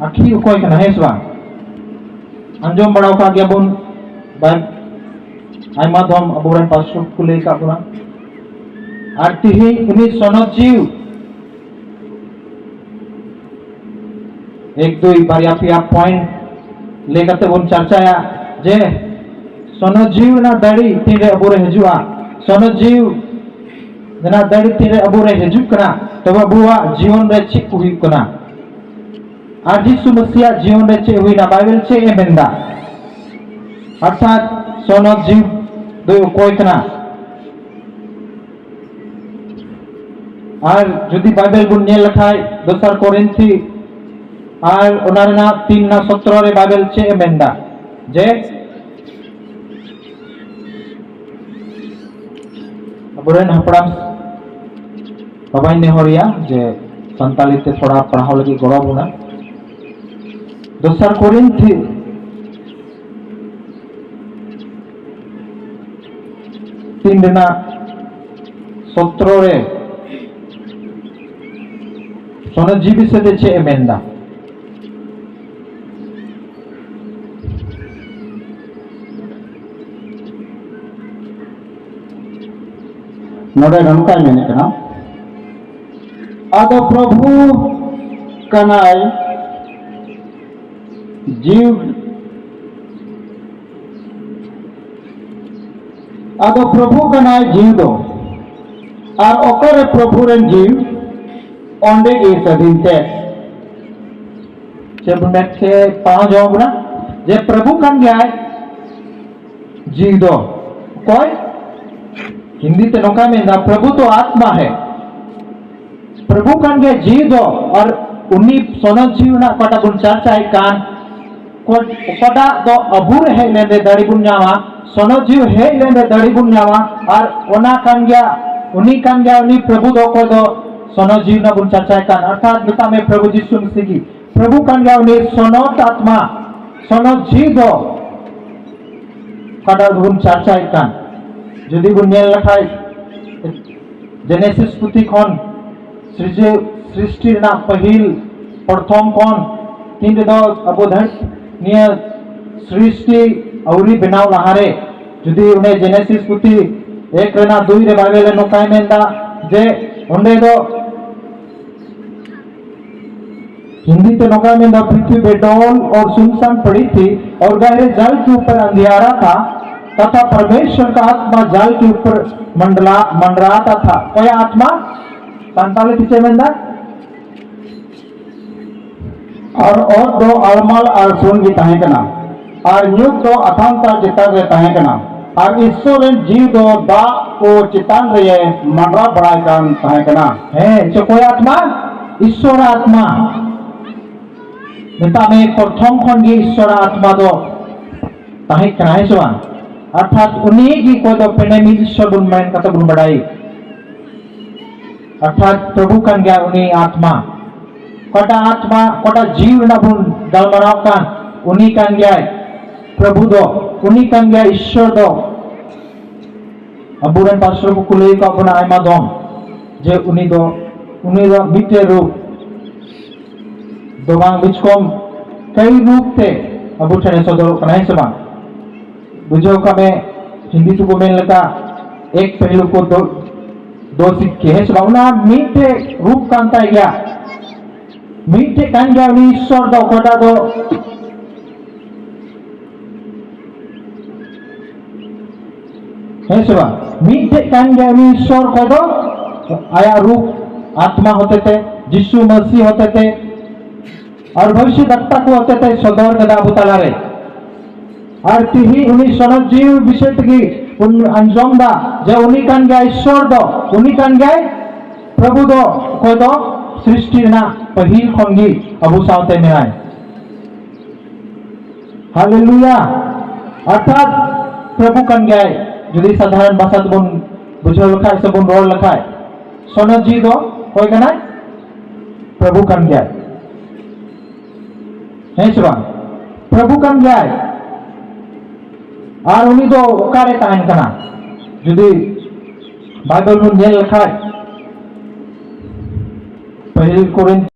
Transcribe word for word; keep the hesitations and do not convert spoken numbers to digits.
ᱟᱹᱠᱷᱤ ᱚᱠᱚᱭ ᱠᱟᱱᱟ, ᱦᱮᱸ ᱥᱮ ᱵᱟᱝ? ᱟᱸᱡᱚᱢ ᱵᱟᱲᱟ ᱟᱠᱟᱫ ᱜᱮᱭᱟᱵᱚᱱ, ᱵᱟᱭ-, ᱟᱭᱢᱟ ᱫᱚᱢ ᱟᱵᱚᱨᱮᱱ ᱯᱟᱥᱴᱚᱨ ᱠᱚ ᱞᱟᱹᱭ ᱟᱠᱟᱫ ᱵᱚᱱᱟ᱾ ᱟᱨ ᱛᱤᱦᱤᱧ ᱩᱱᱤ ᱥᱚᱱᱚᱛ ᱡᱤᱣᱤ ᱮᱠ ᱫᱩᱭ ᱵᱟᱨᱭᱟ ᱯᱮᱭᱟ ᱯᱚᱭᱮᱱᱴ ᱞᱟᱹᱭ ᱠᱟᱛᱮ ᱵᱚᱱ ᱪᱟᱨᱪᱟᱭᱟ ᱡᱮ ᱥᱚᱱᱚᱛ ᱡᱤᱣᱤ ᱨᱮᱱᱟᱜ ᱫᱟᱲᱮ ᱛᱤᱱᱨᱮ ᱟᱵᱚᱨᱮ ᱦᱤᱡᱩᱜᱼᱟ, ᱥᱚᱱᱚᱛ ᱡᱤᱣᱤ ᱨᱮᱱᱟᱜ ᱫᱟᱲᱮ ᱛᱤᱱᱨᱮ ᱟᱵᱚᱨᱮ ᱦᱤᱡᱩᱜ ᱠᱟᱱᱟ, ᱛᱚᱵᱮ ᱟᱵᱚᱣᱟᱜ ᱡᱤᱭᱚᱱ ᱨᱮ ᱪᱮᱫ ᱠᱚ ᱦᱩᱭᱩᱜ ᱠᱟᱱᱟ᱾ ᱟᱨ ᱡᱤᱥᱩ ᱢᱟᱹᱥᱤᱭᱟᱜ ᱡᱤᱭᱚᱱ ᱨᱮ ᱪᱮᱫ ᱦᱩᱭᱱᱟ, ᱵᱟᱭᱵᱮᱞ ᱪᱮᱫ ᱮ ᱢᱮᱱᱫᱟ? ᱚᱨᱛᱷᱟᱛ ᱥᱚᱱᱚᱛ ᱡᱤᱣᱤ ᱫᱚᱭ ᱚᱠᱚᱭ ᱠᱟᱱᱟ? ᱟᱨ ᱡᱩᱫᱤ ᱵᱟᱭᱵᱮᱞ ᱵᱚᱱ ᱧᱮᱞ ᱞᱮᱠᱷᱟᱡ, ᱫᱚᱥᱟᱨ ᱠᱚᱨᱤᱱᱛᱷᱤ ᱟᱨ ᱚᱱᱟ ᱨᱮᱱᱟᱜ ᱛᱤᱱ ᱨᱮᱱᱟᱜ ᱥᱚᱛᱨᱚ ᱨᱮ ᱵᱟᱭᱵᱮᱞ ᱪᱮᱫ ᱮ ᱢᱮᱱᱫᱟ? ᱡᱮ ᱟᱵᱚᱨᱮᱱ ᱦᱟᱯᱲᱟᱢ ᱵᱟᱵᱟᱧ ᱱᱮᱦᱚᱨᱤᱭᱟ ᱡᱮ ᱥᱟᱱᱛᱟᱲᱤ ᱛᱮ ᱛᱷᱚᱲᱟ ᱯᱟᱲᱦᱟᱣ ᱞᱟᱹᱜᱤᱫ ᱜᱚᱲᱚ ᱵᱚᱱᱟ᱾ ᱫᱚᱥᱟᱨ ᱠᱚᱨᱤᱱᱛᱷᱤ ᱛᱤᱱ ᱨᱮᱱᱟᱜ ᱥᱚᱛᱨᱚ ᱨᱮ ᱥᱚᱱᱚᱛ ᱡᱤᱣᱤ ᱵᱤᱥᱚᱭ ᱛᱮ ᱪᱮᱫ ᱮ ᱢᱮᱱᱫᱟ? ᱱᱚᱰᱮ ᱱᱚᱝᱠᱟᱭ ᱢᱮᱱᱮᱫ ᱠᱟᱱᱟ, ᱟᱫᱚ ᱯᱨᱚᱵᱷᱩ ᱠᱟᱱᱟᱭ ᱡᱤᱣᱤ, ᱟᱫᱚ ᱯᱨᱚᱵᱷᱩ ᱠᱟᱱᱟᱭ ᱡᱤᱣᱤ ᱫᱚ, ᱟᱨ ᱚᱠᱟᱨᱮ ᱯᱨᱚᱵᱷᱩ ᱨᱮᱱ ᱡᱤᱣᱤ, ᱚᱸᱰᱮ ᱜᱮ ᱥᱟᱹᱫᱷᱤᱱ ᱛᱮ᱾ ᱪᱮᱫ ᱵᱚᱱ ᱢᱮᱱ ᱪᱮᱫ ᱯᱟᱲᱦᱟᱣ ᱡᱚᱝ ᱵᱚᱱᱟ ᱡᱮ ᱯᱨᱚᱵᱷᱩ ᱠᱟᱱ ᱜᱮᱭᱟᱭ ᱡᱤᱣᱤ ᱫᱚ᱾ ᱚᱠᱚᱭ? ᱦᱤᱱᱫᱤ ᱛᱮ ᱱᱚᱝᱠᱟ ᱢᱮᱱᱫᱟ, ᱯᱨᱚᱵᱷᱩ ᱛᱚ ᱟᱛᱢᱟ ᱦᱮ᱾ ᱯᱨᱚᱵᱷᱩ ᱠᱟᱱ ᱜᱮᱭᱟᱭ ᱡᱤᱣᱤ ᱫᱚ, ᱟᱨ ᱩᱱᱤ ᱥᱚᱱᱚᱛ ᱡᱤᱣᱤ ᱨᱮᱱᱟᱜ ᱚᱠᱟᱴᱟᱜ ᱵᱚᱱ ᱪᱟᱨᱪᱟᱭᱮᱫ ᱠᱟᱱ, ᱚᱠᱟ-, ᱚᱠᱟᱴᱟᱜ ᱫᱚ ᱟᱵᱚ ᱨᱮ ᱦᱮᱡ ᱞᱮᱱᱨᱮ ᱫᱟᱲᱮ ᱵᱚᱱ ᱧᱟᱢᱟ, ᱥᱚᱱᱚᱛ ᱡᱤᱣᱤ ᱦᱮᱡ ᱞᱮᱱᱨᱮ ᱫᱟᱲᱮ ᱵᱚᱱ ᱧᱟᱢᱟ, ᱟᱨ ᱚᱱᱟ ᱠᱟᱱ ᱜᱮᱭᱟ, ᱩᱱᱤ ᱠᱟᱱ ᱜᱮᱭᱟ ᱩᱱᱤ ᱯᱨᱚᱵᱷᱩ ᱫᱚ ᱚᱠᱚᱭ ᱫᱚ ᱥᱚᱱᱚᱛ ᱡᱤᱣᱤ ᱨᱮᱱᱟᱜ ᱵᱚᱱ ᱪᱟᱨᱪᱟᱭᱮᱫ ᱠᱟᱱ, ᱚᱨᱛᱷᱟᱛ ᱢᱮᱛᱟᱜ ᱢᱮ ᱯᱨᱚᱵᱷᱩ ᱡᱤᱥᱩ ᱢᱟᱹᱥᱤ ᱜᱮ᱾ ᱯᱨᱚᱵᱷᱩ ᱠᱟᱱ ᱜᱮᱭᱟ ᱩᱱᱤ ᱥᱚᱱᱚᱛ ᱟᱛᱢᱟ, ᱥᱚᱱᱚᱛ ᱡᱤᱣᱤ ᱫᱚ ᱚᱠᱟᱴᱟᱜ ᱵᱚᱱ ᱪᱟᱨᱪᱟᱭᱮᱫ ᱠᱟᱱ᱾ ᱡᱩᱫᱤ ᱵᱚᱱ ᱧᱮᱞ ᱞᱮᱠᱷᱟᱡ ᱡᱮᱱᱮᱥᱤᱥ ᱯᱩᱛᱷᱤ ᱠᱷᱚᱱ ᱥᱨᱤᱡᱟᱹ-, ᱥᱨᱤᱥᱴᱤ ᱨᱮᱱᱟᱜ ᱯᱟᱹᱦᱤᱞ ᱯᱨᱚᱛᱷᱚᱢ ᱠᱷᱚᱱ ᱛᱤᱱ ᱨᱮᱫᱚ ᱟᱵᱚ ᱫᱷᱟᱹᱨ-, ᱱᱤᱭᱟᱹ ᱥᱨᱤᱥᱴᱤ ᱟᱹᱣᱨᱤ ᱵᱮᱱᱟᱣ ᱞᱟᱦᱟᱨᱮ, ᱡᱩᱫᱤ ᱚᱱᱮ ᱡᱮᱱᱮᱥᱤᱥ ᱯᱩᱛᱷᱤ ᱮᱠ ᱨᱮᱱᱟᱜ ᱫᱩᱭ ᱨᱮ ᱵᱟᱭᱵᱮᱞ ᱨᱮ ᱱᱚᱝᱠᱟᱭ ᱢᱮᱱᱫᱟ ᱡᱮ ᱚᱸᱰᱮ ᱫᱚ ᱦᱤᱱᱫᱤ ᱛᱮ ᱱᱚᱝᱠᱟᱭ ᱢᱮᱱᱫᱟ, "पृथ्वी बेडौल और सुनसान पड़ी थी और गहरे जल के ऊपर अंधियारा था तथा परमेश्वर का आत्मा जल के ऊपर मंडला, मंडराता था।" ᱚᱠᱚᱭᱟᱜ ᱟᱛᱢᱟ? ᱥᱟᱱᱛᱟᱲᱤ ᱛᱮ ᱪᱮᱫ ᱢᱮᱱᱫᱟ? ᱟᱨ ᱚᱛ ᱫᱚ ᱟᱲᱢᱟᱞ ᱟᱨ ᱥᱩᱱ ᱜᱮ ᱛᱟᱦᱮᱸ ᱠᱟᱱᱟ, ᱟᱨ ᱧᱩᱛ ᱫᱚ ᱟᱛᱷᱟᱢ ᱫᱟᱜ ᱪᱮᱛᱟᱱ ᱨᱮ ᱛᱟᱦᱮᱸ ᱠᱟᱱᱟ, ᱟᱨ ᱤᱥᱥᱚᱨ ᱨᱮᱱ ᱡᱤᱣᱤ ᱫᱚ ᱫᱟᱜ ᱠᱚ ᱪᱮᱛᱟᱱ ᱨᱮᱭᱮ ᱢᱟᱸᱰᱨᱟ ᱵᱟᱲᱟᱭ ᱠᱟᱱ ᱛᱟᱦᱮᱸ ᱠᱟᱱᱟ᱾ ᱦᱮᱸ, ᱪᱮᱫ ᱚᱠᱚᱭᱟᱜ ᱟᱛᱢᱟ? ᱤᱥᱥᱚᱨᱟᱜ ᱟᱛᱢᱟ᱾ ᱢᱮᱛᱟᱜ ᱢᱮ, ᱯᱨᱚᱛᱷᱚᱢ ᱠᱷᱚᱱ ᱜᱮ ᱤᱥᱥᱚᱨᱟᱜ ᱟᱛᱢᱟ ᱫᱚ ᱛᱟᱦᱮᱸ ᱠᱟᱱᱟ, ᱦᱮᱸ ᱥᱮ ᱵᱟᱝ? ᱚᱨᱛᱷᱟᱛ ᱩᱱᱤ ᱜᱮ ᱚᱠᱚᱭ ᱫᱚ ᱯᱮᱱᱮᱢᱤ ᱤᱥᱥᱚᱨ ᱵᱚᱱ ᱢᱮᱱ ᱠᱟᱛᱮ ᱵᱚᱱ ᱵᱟᱰᱟᱭ, ᱚᱨᱛᱷᱟᱛ ᱯᱨᱚᱵᱷᱩ ᱠᱟᱱ ᱜᱮᱭᱟ ᱩᱱᱤ ᱟᱛᱢᱟ᱾ ᱚᱠᱟᱴᱟᱜ ᱟᱛᱢᱟ, ᱚᱠᱟᱴᱟᱜ ᱡᱤᱣᱤ ᱨᱮᱱᱟᱜ ᱵᱚᱱ ᱜᱟᱞᱢᱟᱨᱟᱣ ᱠᱟᱱ, ᱩᱱᱤ ᱠᱟᱱ ᱜᱮᱭᱟᱭ ᱯᱨᱚᱵᱷᱩ ᱫᱚ, ᱩᱱᱤ ᱠᱟᱱ ᱜᱮᱭᱟᱭ ᱤᱥᱥᱚᱨ ᱫᱚ᱾ ᱟᱵᱚᱨᱮᱱ ᱯᱟᱥᱴᱚᱨ ᱠᱚᱠᱚ ᱞᱟᱹᱭ ᱟᱠᱟᱫ ᱵᱚᱱᱟ ᱟᱭᱢᱟ ᱫᱚᱢ ᱡᱮ ᱩᱱᱤ ᱫᱚ, ᱩᱱᱤ ᱫᱚ ᱢᱤᱫᱴᱮᱱ ᱨᱩᱯ ᱫᱚ ᱵᱟᱝ, ᱵᱤᱪᱠᱚᱢ ᱠᱟᱹᱭ ᱨᱩᱯ ᱛᱮ ᱟᱵᱚ ᱴᱷᱮᱱ ᱮ ᱥᱚᱫᱚᱨᱚᱜ ᱠᱟᱱᱟ, ᱦᱮᱸ ᱥᱮ ᱵᱟᱝ? ᱵᱩᱡᱷᱟᱹᱣ ᱠᱟᱜ ᱢᱮ, ᱦᱤᱱᱫᱤ ᱛᱮᱠᱚ ᱢᱮᱱ ᱞᱮᱠᱟ, "ᱮᱠ ᱯᱮᱦᱞᱩ ᱠᱚ ᱫᱚ, ᱫᱚ ᱥᱤᱠᱠᱮ", ᱦᱮᱸ ᱥᱮ ᱵᱟᱝ? ᱚᱱᱟ ᱢᱤᱫᱴᱮᱡ ᱨᱩᱯ ᱠᱟᱱ ᱛᱟᱭ ᱜᱮᱭᱟ, ᱢᱤᱫᱴᱮᱡ ᱠᱟᱱ ᱜᱮᱭᱟ ᱩᱱᱤ ᱤᱥᱥᱚᱨ ᱫᱚ, ᱚᱠᱚᱭᱴᱟᱜ ᱫᱚ ᱦᱮᱸ ᱥᱮ ᱵᱟᱝ? ᱢᱤᱫᱴᱮᱡ ᱠᱟᱱ ᱜᱮᱭᱟ ᱩᱱᱤ ᱤᱥᱥᱚᱨ ᱠᱚᱫᱚ ᱟᱭᱟᱜ ᱨᱩᱯ ᱟᱛᱢᱟ ᱦᱚᱛᱮᱛᱮ, ᱡᱤᱥᱩ ᱢᱟᱹᱥᱤ ᱦᱚᱛᱮᱛᱮ, ᱟᱨ ᱵᱷᱚᱵᱤᱥᱥᱚᱛ ᱵᱟᱠᱛᱟ ᱠᱚ ᱦᱚᱛᱮᱛᱮ ᱥᱚᱫᱚᱨ ᱠᱮᱫᱟ ᱟᱵᱚ ᱛᱟᱞᱟᱨᱮ᱾ ᱟᱨ ᱛᱤᱦᱤᱧ ᱩᱱᱤ ᱥᱚᱱᱚᱛ ᱡᱤᱣᱤ ᱵᱤᱥᱚᱭ ᱛᱮᱜᱮ ᱵᱚᱱ ᱟᱸᱡᱚᱢ ᱫᱟ ᱡᱮ ᱩᱱᱤ ᱠᱟᱱ ᱜᱮᱭᱟᱭ ᱤᱥᱥᱚᱨ ᱫᱚ, ᱩᱱᱤ ᱠᱟᱱ ᱜᱮᱭᱟᱭ ᱯᱨᱚᱵᱷᱩ ᱫᱚ, ᱚᱠᱚᱭ ᱫᱚ ᱥᱨᱤᱥᱴᱤ ᱨᱮᱱᱟᱜ ᱯᱟᱹᱦᱤᱞ ᱠᱷᱚᱱ ᱜᱮ ᱟᱵᱚ ᱥᱟᱶᱛᱮ ᱢᱮᱱᱟᱭ᱾ ᱦᱟᱞᱮᱞᱩᱭᱟ᱾ ᱚᱨᱛᱷᱟᱛ ᱯᱨᱚᱵᱷᱩ ᱠᱟᱱ ᱜᱮᱭᱟᱭ᱾ ᱡᱩᱫᱤ ᱥᱟᱫᱷᱟᱨᱚᱱ ᱵᱷᱟᱥᱟ ᱛᱮᱵᱚᱱ ᱵᱩᱡᱷᱟᱹᱣ ᱞᱮᱠᱷᱟᱡ ᱥᱮ ᱵᱚᱱ ᱨᱚᱲ ᱞᱮᱠᱷᱟᱡ, ᱥᱚᱱᱚᱛ ᱡᱤᱣᱤ ᱫᱚ ᱚᱠᱚᱭ ᱠᱟᱱᱟᱭ? ᱯᱨᱚᱵᱷᱩ ᱠᱟᱱ ᱜᱮᱭᱟᱭ᱾ ᱦᱮᱸ ᱥᱮ ᱵᱟᱝ? ᱯᱨᱚᱵᱷᱩ ᱠᱟᱱ ᱜᱮᱭᱟᱭ᱾ ᱟᱨ ᱩᱱᱤ ᱫᱚ ᱚᱠᱟᱨᱮ ᱛᱟᱦᱮᱱ ᱠᱟᱱᱟ? ᱡᱩᱫᱤ ᱵᱟᱭᱵᱮᱞ ᱵᱚᱱ ᱧᱮᱞ ᱞᱮᱠᱷᱟᱡ, ᱯᱟᱹᱦᱤᱞ ᱠᱚᱨᱤᱱᱛᱷ